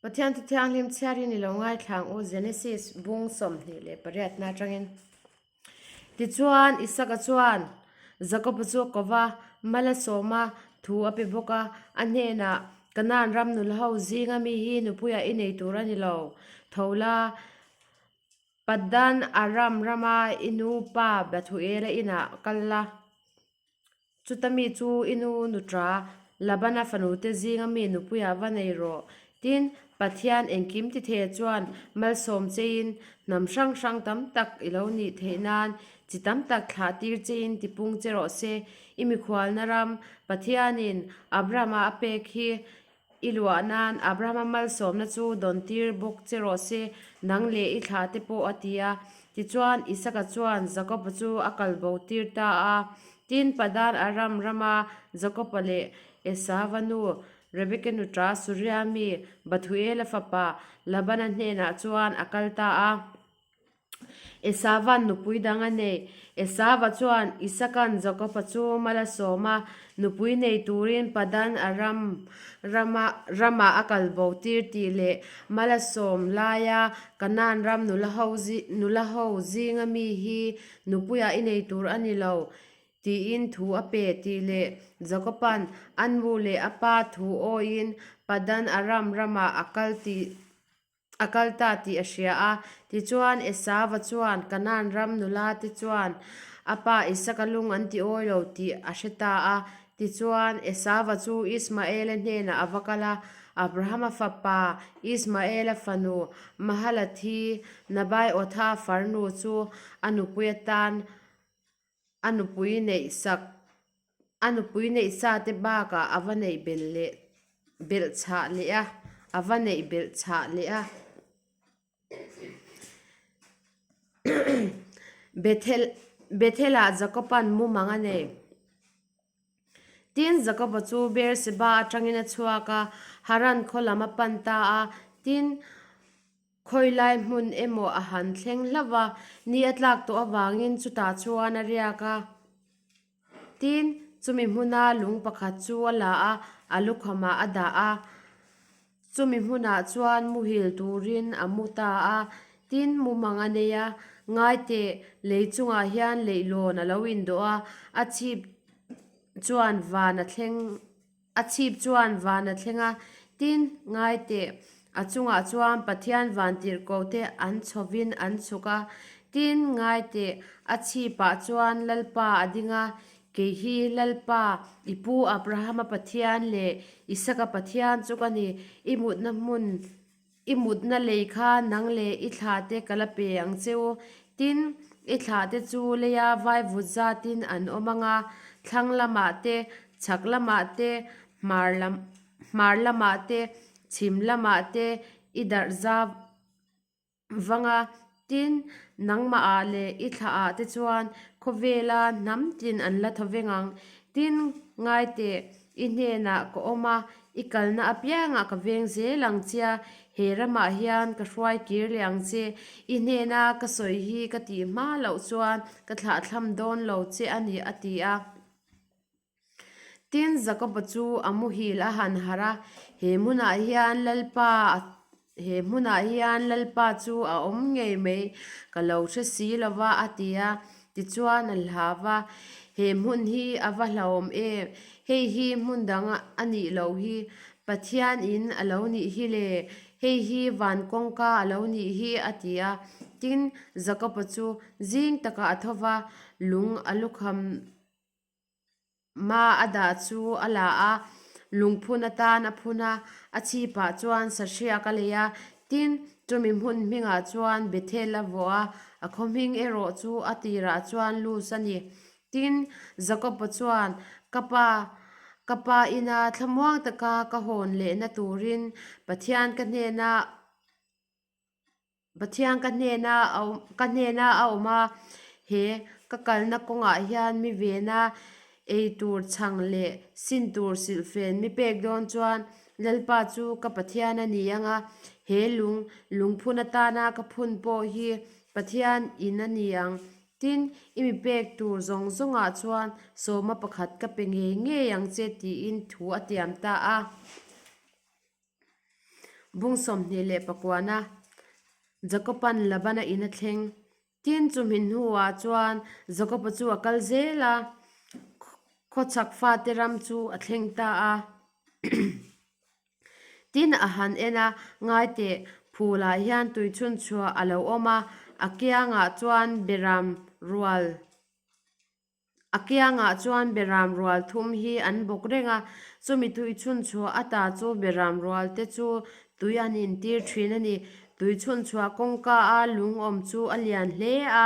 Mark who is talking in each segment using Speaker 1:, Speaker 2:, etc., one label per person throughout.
Speaker 1: Pathian Thu Thianghlim chhiarin i lo ngaithla ang u, Genesis bung 28 na atangin. Tichuan, Isaka chuan Jakoba chu a ko va, mal a sawm a, thu a pe bawk a, a hnenah, Kanaan ram nula ho zinga mi hi nupuiah i nei tur a ni lo, tho la, Paddan Aram rama i nu pa Bethuela inah kal la. Chuta mi chu i nu nuṭa Labana fanute zinga mi nupuiah va nei rawh. Tin, Pathian engkim tithei chuan malsawm chein hnam hrang hrang tam tak i lo nih theih nan chi tam tak thlah tir chein tipung che rawh se. I mikhualna ram Pathianin Abrahama a pek hi I luah nan Abrahama malsawmna chu dawn tir bawk che rawh se, nang leh i thlah te pawh a ti a. Tichuan, Isaka chuan Jakoba chu a kal bo tir ta a. Tin, Padan Aram rama Jakoba leh Esava nu Rebeka nuṭa Suria mi Bathuela fapa Labana hnenah chuan a kal ta a. Esava'n nupui dang a nei. Esava chuan Isaka'n Jakoba chu mal a sawm a, nupui nei turin Padan Aram rama ramah a kal bo tir tih leh mal a sawm laia Kanaan ram nula ho nula ho zinga mi hi nupuiah i nei tur a ni lo tiin thu a pe tih leh Jakoba'n a nu leh a pa thu awiin Padan Aram ramah a kal tih A kal ta tih a hria a. Tichuan, Esava chuan Kanaan ram nula te chuan a pa Isaka lung an ti awi lo tih a hre ta a. Tichuan, Esava chu Ismaela hnenah a va kal a, Abrahama fapa Ismaela fanu Mahalathi, Nabaiotha farnu chu a nupui atan a nupui neih sak A nupui neih sa te bakah a va neih belh leh belh chhah leh a, a va neih belh chhah leh a. Bethel Bethel-ah Jakob-a'n mumang a nei. Tin, Jakob-a chu Beer-seba atangin a chhuak a, Haran khaw lam a pan ta a. Tin, Khawilai hmun emaw a han thleng hlauh va, ni a tlak tawh avangin chutah chuan a riak a. Tin, chumi hmuna lung pakhat chu a la a, a lukhamah a dah a. Chumi hmunah chuan muhil turin a mu ta a. Tin, mumang a nei a, Ngaiteh, lei chungah hian leihlawn a lo indawh a, a chhip chuan van a thleng. A chhip chuan van a thleng a, tin, ngai teh, a chungah chuan Pathian vantirhkoh te an chhovin an chhuk a, tin, ngai teh, a chhipah chuan Lalpa a ding a, Kei hi Lalpa, i pu Abrahama Pathian leh Isaka Pathian chu ka ni, i mutna hmun I mutna lei kha nang leh i thlahte ka la pe ang che u. Tin, i thlahte chu leia vaivut zatin an awm ang a, thlang lamah te, chhak lamah te, hmar lam hmar lamah te, chhim lamah te i darh za vang a. Tin, nangmahah leh i thlahah te chuan khawvela hnam tin an la thaw veng ang. Tin, ngai teh, i hnenah ka awm a, i kalna apiangah ka veng zel ang che a, he ramah hian ka hruai kir leh ang che. I hnena ka sawi hi ka tih hma loh chuan ka thlahthlam dawn lo che a ni, a ti a. Tin, Jakoba chu a muhil a han harh a, He hmunah hian Lalpa he hmunah hian Lalpa chu a awm ngei mai, ka lo hre si lo va, a ti a. Tichuan a hlau va, He hmun hi a va hlauhawm em? Hei hi hmun dang a nih loh hi, Pathian in a lo nih hi le, hei hi van kawngka a lo nih hi, a ti a. Tin, Jakoba chu zing takah a tho va, lung a lukham Ma a dah chu a la a, lungphun atan a phun a, a chhipah chuan sahriak a lei a, tin, chumi hmun hmingah chuan Bethel a vawh a, a khaw hming erawh chu a tirah chuan Luz a ni. Tin, Jakob-a chuan, Ka pa, ka pa ina thlamuang taka ka hawn lehna turin Pathian ka hnenah Pathian ka hnena a awm ka hnena a awm a, he ka kalna kawngah hian mi vena ei tur chhang leh sin tur silhfen mi pek dawn chuan Lalpa chu ka Pathian a ni ang a, he lung lungphun atana ka phun pawh hi Pathian in a ni ang. Tin, i mi pek tur zawng zawngah chuan sawma pakhat ka pe ngei ngei ang che tiin thu a tiam ta a. Bung 29 Jakoban Labana in a thleng. Tin, chumi hnuah chuan Jakoba chu a kal zel a, khawchhak fate ram chu a thleng ta a. Tin, a han en a, Ngaiteh, phulah hian tuichhunchhuah a lo awm a, a kiangah chuan beram rual A kiangah chuan beram rual thum hi an bawk reng a, chumi tui chhunchhuah ata chu beram rual te chu tui an intir thin a ni. Tui chhunchhuah kawngka a lung awm chu a lian hle a,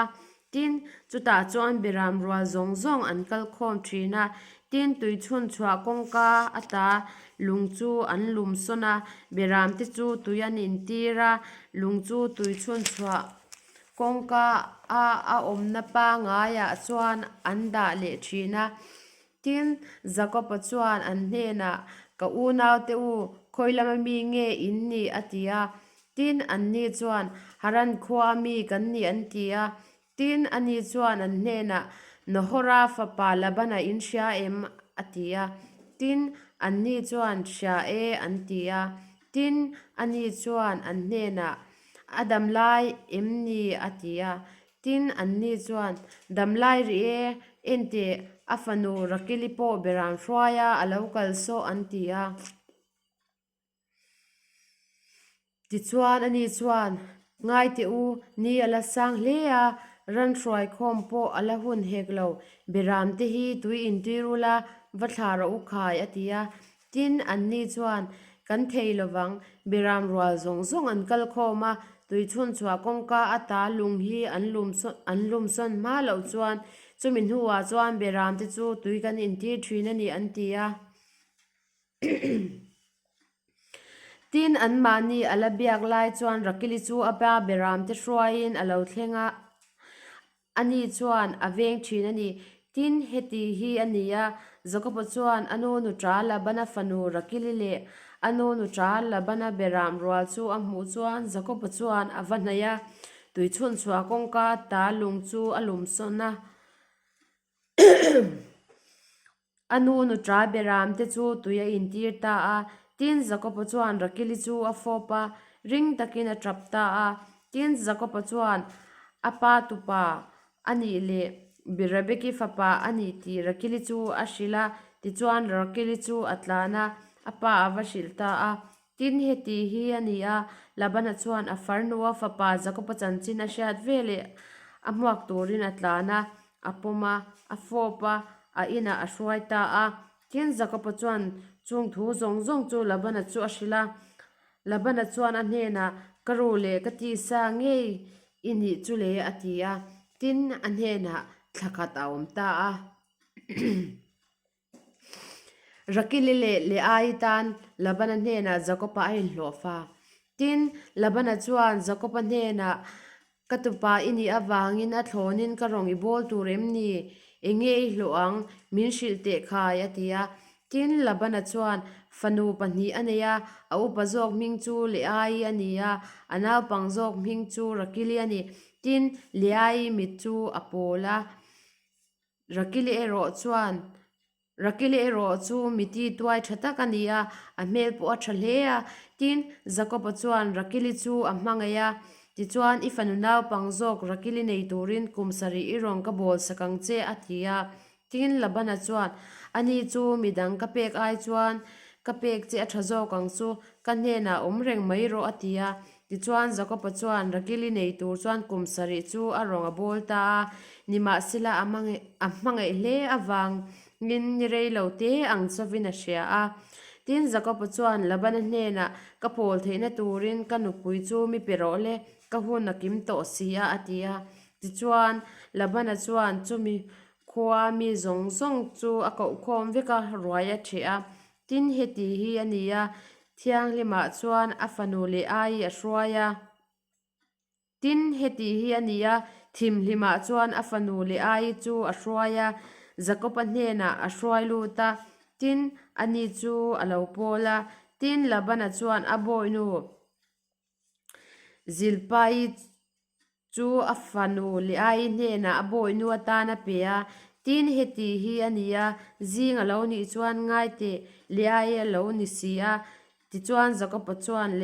Speaker 1: tin, chutah chuan beram rual zawng zawng an kal khawm thin a, tin, tui chhunchhuah kawngka ata lung chu an lum sawn a, beram te chu tui an intir a, lung chu tui chhunchhuah Kawngka a a awmna pangaiah chuan an dah leh thin a. Tin, Jakob-a chuan an hnenah, Ka unaute u, khawi lama mi nge in nih? a ti a. Tin, anni chuan, Haran khua mi kan ni an ti a. Tin, ani chuan an hnenah, Nahora fapa Labana in hria em? a ti a. Tin, anni chuan, Hria e, an ti a. Tin, ani chuan an hnenah, A dam lai em ni? a ti a. Tin, anni chuan, Dam lai rih e, enteh, a fanu Rakili pawh beram hruai a, a lo kal sawh, an ti a. Tichuan, ani chuan, Ngai teh u, ni a la sang hle a, ran hruai khawm pawh a la hun hek lo, beram te hi tui intir ula, va thlah rawh u khai, a ti a. Tin, anni chuan, Kan thei lovang, Biram rual zawng zawng an kal khawm a, tui chhunchhuah kawngka ata lung hi an lum an lum sawn hma loh chuan chumi hnuah chuan Biram te chu tui kan intir thin a ni an ti a. Tin, anmahni a la biak lai chuan Rakili chu a pa Biram te hruaiin a lo thleng a. Ani chuan a veng thin a ni. Tin, heti hi a ni a, Jakoba chuan a nu nuṭa Labana fanu Rakili leh a nu nuṭa Labana beram rual chu a hmuh chuan Jakoba chuan a va hnaih a, tuichhunchhuah kawngka ta lung chu a lum sawn a. A nu nuṭa beram te chu tui a intir ta a, tin Jakoba chuan Rakili chu a fawp a, ring takin a ṭap ta a. Tin, Jakoba chuan a pa tupa a nih leh Rebeki fapa a nih tih Rakili chu a hrilh a, tichuan Rakili chu a tlan a, a pa a va hrilh ta a. Tin, heti hi a ni a, Labana chuan a farnua fapa Jakoba chanchin a hriat veleh a hmuak turin a tlan a, a pawm a, a fawp a, a inah a hruai ta a. Tin, Jakoba chuan chung thu zawng zawng chu Labana chu a hrilh a. Labana chuan a hnenah, Ka ru leh ka tisa ngei i nih chu le, a ti a. Tin, a hnenah thla khat a awm ta a. Rakili leh Leai tan Labana hnenah Jakoba a inhlawh fa. Tin, Labana chuan Jakoba hnenah, Ka tupa i nih avangin a thlawnin ka rawng i bawl tur em ni? Enge i hlawh ang? Min hrilh teh khai, a ti a. Tin, Labana chuan fanu pahnih a nei a, a upa zawk hming chu Leai a ni a, a naupang zawk hming chu Rakili a ni. Tin, Leai mit chu a pawl a. Rakili erawh chuan Rakili erawh chu miti tuai tha tak a ni a, a hmel pawh a tha hle a. Tin, Jakoba chuan Rakili chu a hmangaih a, tichuan i fanu naupang zawk Rakili nei turin kum sarih i rawn ka bawl sak ang che a ti a. Tin, Labana chuan, Ani chu midang ka pek ai chuan ka pek che a tha zawk ang chu, ka hnenah awm reng mai rawh a ti a. Tichuan Jakoba chuan Rakili nei tur chuan kum sarih chu a rawng a bawl ta a, nimahsela a a hmangaih hle avangin ni rei lo te ang chawin a hria a. Tin, Jakoba chuan Labana hnenah, Ka pawl theihna turin ka nupui chu mi pe rawh le, ka hun a kim tawh si a, a ti a. Tichuan, Labana chuan chumi khua mi zawng zawng chu a kohkhawm vek a, ruai a ṭheh a. Tin, heti hi a ni a, Thianghlimah chuan a fanu leh ai a hruai a. Tin, heti hi a ni a, Thimhlimah chuan a fanu leh ai chu a hruai a, Jakoba hnenah a hruai lut a, tin, ani chu a lo pawl a. Tin, Labana chuan a bawihnu Zilpai chu a fanu Leai hnenah a bawihnu atan a pe a, tin heti hi a ni a, zing a lo nih chuan ngaiteh Leai a lo ni si a. Tichuan Jakoba chuan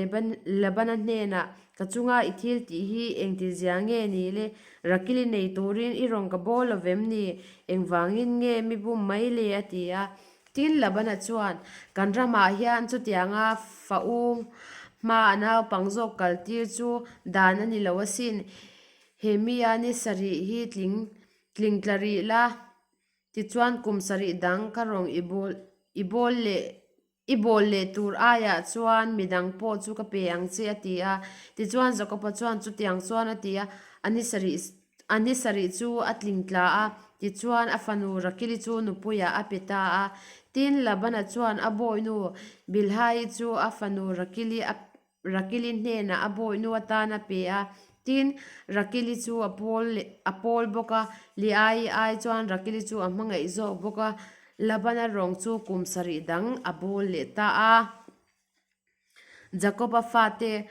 Speaker 1: Labana hnenah, Ka chunga i thil tih hi engtizia nge ni le? Rakili nei turin i rawn ka bawl lo vem ni? Engvangin nge mi bum mai le? a ti a. Tin, Labana chuan, Kan ramah hian chutianga fa u hma a naupang zawk kaltir chu dan a ni lo asin. He mia ni sarih hi tling tling tla rih la, tichuan kum sarih dang ka rawn i bawl i bawl leh I bawl leh tur aiah chuan midang pawh chu ka pe ang che a ti a. Tichuan Jakoba chuan chutiang chuan a ti a, a ni sarih a ni sarih chu a tling tla a, tichuan a fanu Rakili chu nupuiah a pe ta a. Tin, Labana chuan a bawihnu Bilhai chu a fanu Rakili a Rakili hnenah a bawihnu atan a pe a, tin, Rakili chu a pawl a pawl bawk a, Leaii ai chuan Rakili chu a hmangaih zawk bawk a, Labana rawng chu kum sarih dang a bawl leh ta a. Jakoba fate,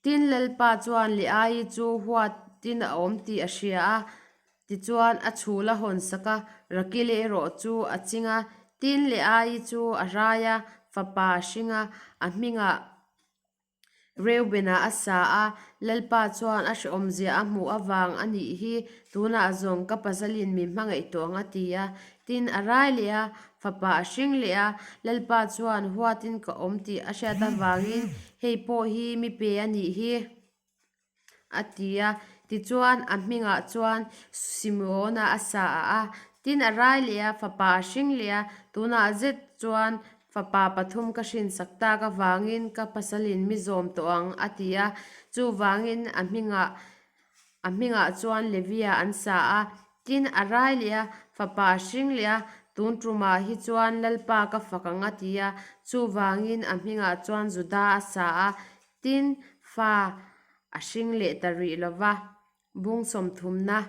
Speaker 1: Tin, Lalpa chuan Leaii chu huatin a awm tih a hria a, tichuan a chhul a hawn sak a, Rakili erawh chu a ching a, Tin, Leaii chu a rai a, fapa a hring a, a hmingah Reubena a sa a, Lalpa chuan a hrehawmzia a hmuh avang a nih hi, tunah zawng ka pasalin min hmangaih tawh ang a ti a. Tin, a rai leh a, fapa a hring leh a, Lalpa chuan huatin ka awm tih a hriat avangin hei pawh hi mi pe a nih hi. A ti a, tichuan a hmingah chuan Simeona a sa a a. Tin a rai leh a, fapa a hring leh a, tunah zet chuan fapa pathum ka hrinsak tak avangin ka pasalin mi zawm tawh ang, a ti a. Chuvangin a hmingah a hmingah chuan Levia an sa a. Tin a rai leh a, fapa a hring leh a, tun tumah hi chuan Lalpa ka fak ang, a ti a. Chuvangin a hmingah chuan Juda a sa a. Tin, fa a hring leh ta rih lo va, bung sawmthumna.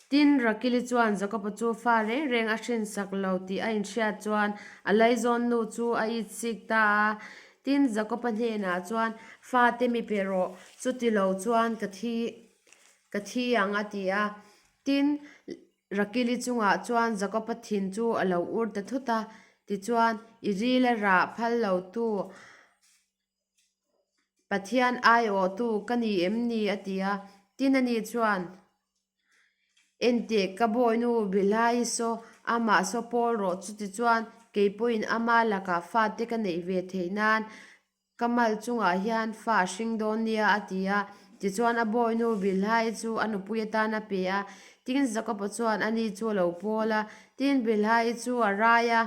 Speaker 1: Tin, Rakili chuan Jakoba chu fa reng reng a hrinsak lo tih a inhriat chuan a laizawn nu chu a itsik ta a. Tin, Jakoba hnenah chuan, Fate mi pe rawh, chuti lo chuan ka thi ka thi ang a ti a. Tin, Rakili chungah chuan Jakoba thin chu a lo ur ta thut a, tichuan, I ril a rah phal lotu Pathian aiawhtu ka ni em ni? a ti a. Tin ani chuan, Enteh, ka bawinu Bilhai saw amah saw pawl rawh, chutichuan kei pawhin ama lakah fate ka neih ve theih nan Ka mal chungah hian fa a hring dawn nia a ti a. Tichuan a bawinu Bilhai chu a nupui atan a pe a. Tin Jakoba chuan ani chu a lo pawl a. Tin Bilhai chu a rai a.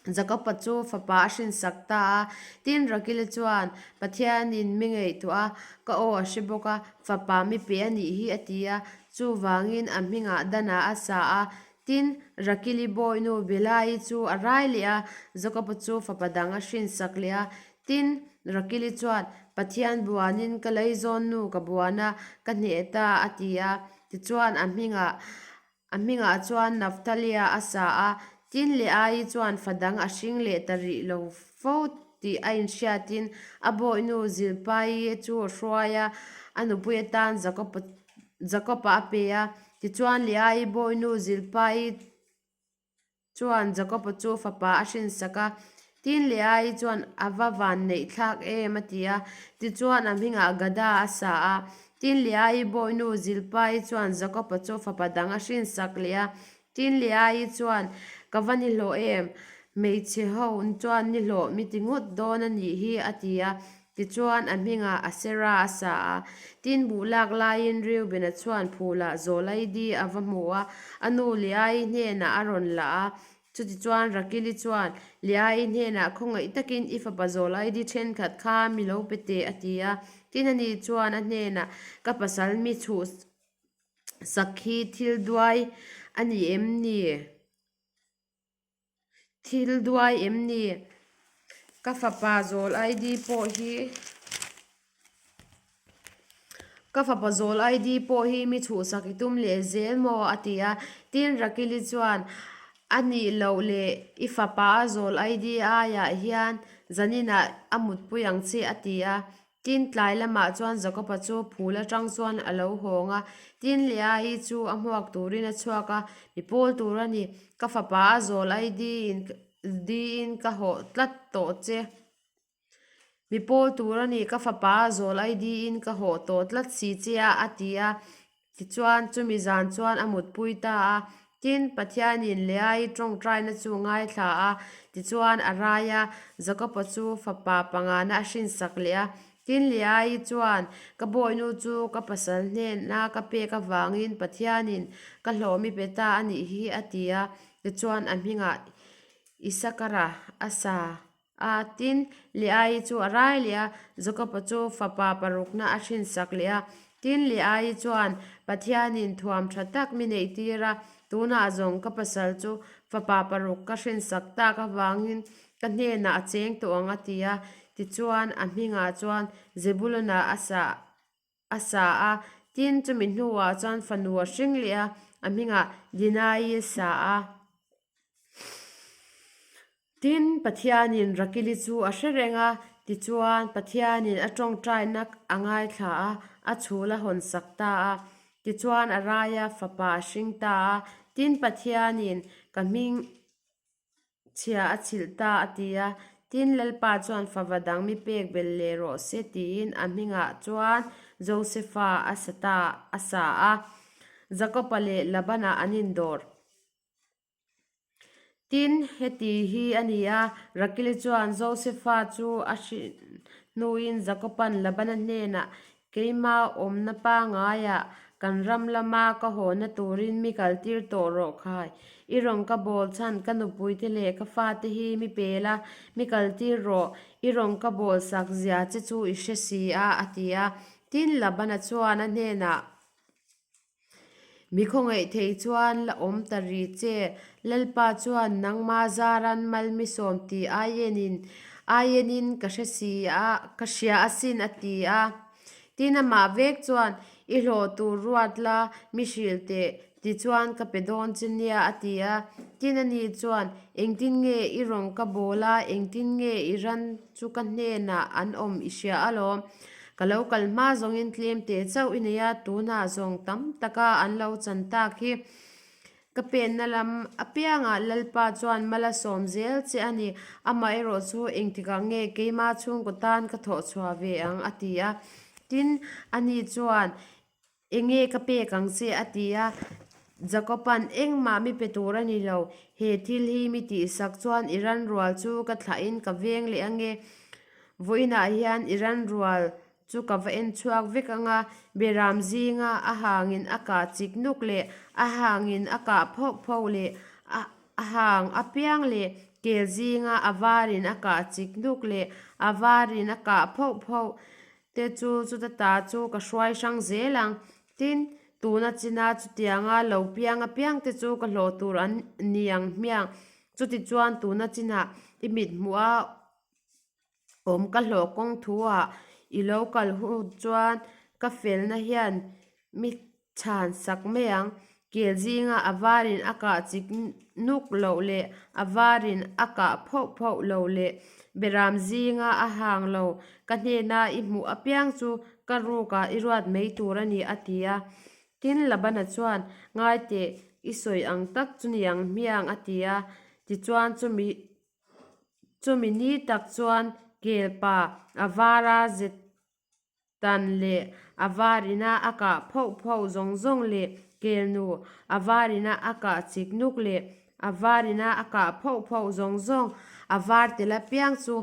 Speaker 1: Jakoba chu fapa a hrinsak ta a. Tin Rakila chuan, Pathianin mi ngaihtuah a, ka aw a hre bawk a, fapa mi pe a nih hi a ti a. Chuvangin a hmingah Dana a sa a. Tin, Rakili bawinu Bilhai chu a rai leh a, Jakoba chu fapa dang a hrinsak leh a. Tin, Rakili chuan, Pathian buanin ka leizawn nu ka buan a, ka hneh ta, a ti a. Tichuan, a hmingah a hmingah chuan Naphtalia a sa a. Tin, Leaii chuan fa dang a hring leh ta rih lo fo tih a inhriatin a bawinu Zilpaii chu a hruai a, a nupui atan Jakoba Jakob-a a pe a. Tichuan Leaii bawinu Zilpaii chuan Jakob-a chu fapa a hrinsak a. Tin Leaii chuan a va van neih thlak em a ti a. Tichuan a hmingah Gada a sa a. Tin Leaii bawinu Zilpaii chuan Jakob-a chu fapa dang a hrinsak leh a. Tin Leaii chuan ka va ni hlawh em? Hmeichhe ho chuan ni hlawh mi ti ngawt dawn a nih hi a ti a. Tichuan, a hmingah Asera a sa a. Tin, buh lak laiin Reubena chuan phulah Zawlaidi a va hmu a, a nu Leaii hnenah a rawn la a. Chutichuan, Rakili chuan Leaii hnenah, Khawngaih takin i fapa Zawlaidi thenkhat kha mi lo pe teh, a ti a. Tin, ani chuan a hnenah, Ka pasal mi chhuh sak hi thil duai a ni em ni? Thil duai em ni? Ka fapa zawl ID pawh hi Ka fapa zawl ID pawh hi mi chhuhsak i tum leh zel maw? a ti a. Tin, Rakili chuan, A nih loh leh i fapa a zawl ID aiah hian zaninah a mutpui ang che, a ti a. Tin, tlai lamah chuan Jakoba chu phul atang chuan a lo hawng a, tin Leaii chu a hmuak turin a chhuak a, Mi pawl tur a ni, ka fapa a zawl ID in diin ka hawh tlat tawh che. Mi pawl tur a ni, ka fapa a zawl ai diin ka hawh tawh tlat si che a, a ti a. Tichuan, chumi zan chuan a mutpui ta a. Tin, Pathianin Leaii tawngtaina chu ngaithla a, tichuan a rai a, Jakoba chu fapa pangana a hrinsak leh a. Tin, Leaii chuan, Ka bawihnu chu ka pasal hnena ka pek avangin Pathianin ka hlawh mi pe ta a nih hi, a ti a. Tichuan, a hmingah Isakara a sa. A, tin, Leaii chu a rai leh a, Jakoba chu fapa parukna a hrinsak leh a. Tin, Leaii chuan, Pathianin thuam tha tak mi neih tir a, tunah zawng ka pasal chu fapa paruk ka hrinsak tak avangin ka hnenah a cheng tawh ang a ti a. Tichuan, a hmingah chuan Zebulun-a a sa a sa a, tin chumi hnuah chuan fanu a hring leh a, a hmingah Dinaii a sa a. Tin, Pathianin Rakili chu a hre reng a, tichuan Pathianin a tawngtaina a ngaithla a, a chhul a hawn sak ta a. Tichuan a rai a, fapa a hring ta a, tin Pathianin ka hming Chhia a chhilh ta a ti a, tin Lalpa chuan fava dang mi pek belh leh rawh se tiin a hmingah chuan Josefa a sa ta a sa a. Jakoba leh Labana an indawr. Tin, heti hi a ni a, Rakili chuan Josefa chu a hrilh hnuin Jakoba'n Labana hnenah Keimah awmna pangaiah kan ram lama ka hawhna turin mi kaltir tawh rawh khai. I rawn ka bawl chhan ka nupuite leh ka fate hi mi pel a, mi kaltir rawh. I rawn ka bawl sak zia che chu i hre si a, a ti a. Tin, Labana chuan a hnenah, Mi khawngaih thei chuan la awm ta ri che. Lalpa chuan nangma zaran mal mi sawm tih aienin aienin ka hre si a, ka hria asin a ti a. Tin amah vek chuan i hlawh tur ruat la mi hrilh teh tichuan ka pe dawn che nia a ti a. Tin ani chuan engtin nge i rawn ka bawl a, engtin nge i ran chu ka hnenah an awm i hria alawm. Ka lo kal hma zawngin tlem teh chauh i nei a, tunah zawng tam taka an lo chan tak hi. Ka penna lam apiangah Lalpa chuan mal a sawm zel che a ni, amaherawh chu engtikah nge keima chhungkaw tan ka thawh chhuah ve ang a ti a. Tin, ani chuan Enge ka pek ang che? a ti a. Jakoba'n, Engmah mi pe tur a ni lo. He thil hi mi tihsak chuan i ranrual chu ka thlahin ka veng leh ange. Vawiinah hian i ranrual chu ka va en chhuak vek ang a, Beram zinga a hangin a kah chik nuk leh a hangin a kah phauh phauh leh a a hang apiang leh kel zinga a varin a kah chik nuk leh a varin a kah phauh phauh te chu chuta ta chu ka hruai hrang zel ang. Tin, tuna china chutianga lo piang apiang te chu ka hlawh tur an ni ang hmiang. Chutichuan tuna chinah i mit hmuh a awm ka hlawh kawng thu ah i lo kal hun chuan ka felna hian mi chhan sak mai ang. Kel zinga a varin a kah chik nuk loh leh a varin a kah phauh phauh lo leh beram zinga a hang lo ka hnena i hmuh apiang chu ka rukah i ruat mai tur a ni a ti a. Tin, Labana chuan, Ngai teh, i sawi ang tak chu ni ang hmiang a ti a. Tichuan chumi chumi ni tak chuan kelpa a vara zet Tan leh a varina a kah phauh phauh zawng zawng leh kelnu a varina a kah chik nuk leh a varina a kah phauh phauh zawng zawng a var tel apiang chu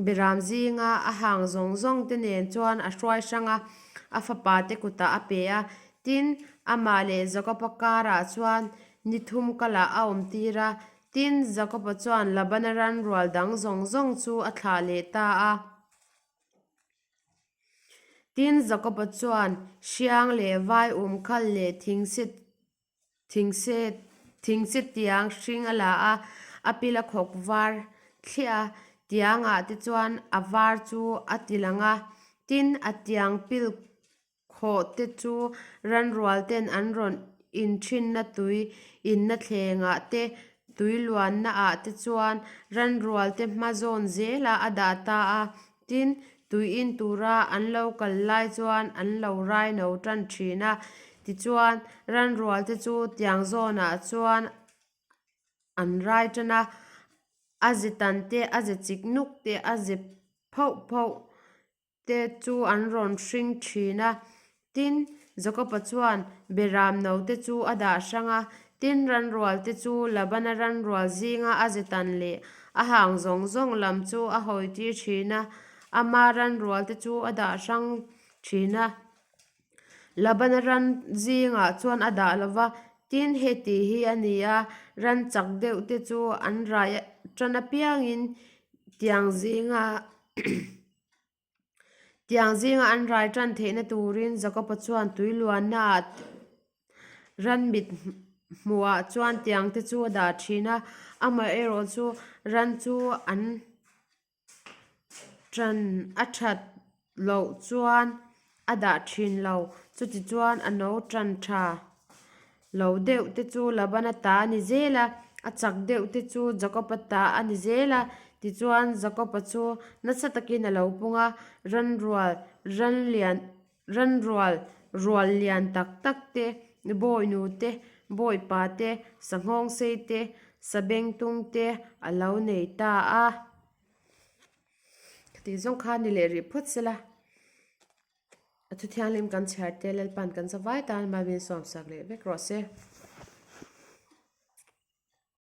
Speaker 1: Beram zinga a hang zawng zawng te nen chuan a hruai hrang a, a fapa te kutah a pe a. Tin, amah leh Jakoba karah chuan ni thum kalah a awm tir a. Tin, Jakoba chuan Labana ranrual dang zawng zawng chu a thlah leh ta a. Tin, Jakoba chuan hriang leh vai umkhal leh thingse tiang hring a la a, a pil a khawk var thliah a, tiangah te chuan a var chu a ti lang a. Tin, a tiang pil Khawh te chu ranrual ten an rawn inthinna tui inna thlengah te, tui luanna ah te chuan ranrual te hma zawn zelah a dah ta a. Tin, tui in tura an lo kal lai chuan an lo rai no tan thin a. Tichuan, ranrual te chu tiang zawnah chuan an rai tan a. A ze tan te, a ze chik nuk te, a ze phauh phauh te chu an rawn hring thin a. Tin, Jakoba chuan Beram note chu a dah hrang a, tin ranrual te chu Labana ranrual zinga a ze tan leh a hang zawng zawng lam chu a hawi tir thin a, ama ranrual te chu a dah hrang thin a. Labana ran zingah chuan a dah lo va, tin heti hi a ni a, ran chak deuh te chu an rai tan apiangin tiang zinga Tiang zinga an rai tan theihna turin Jakoba chuan tui luannaah ran mit hmuhah chuan tiang te chu a dah thin a, amaherawh chu ran chu an tan a that loh chuan a dah thin lo. Chutichuan a no tan tha lo deuh te chu Labana ta a ni zel a, a chak deuh te chu Jakoba ta a ni zel a. Tichuan Jakoba chu nasa takin a lo pung a, ranrual ran lian ranrual rual lian tak tak te, bawinu te, bawipa te, sanghawngsei te, sabengtung te a lo nei ta a. Tih zawng kha ni leh rih phawt sela. A thu thianghlim kan chhiar te Lalpan kan zavai tan Malmin sawmsak leh vek rawh se.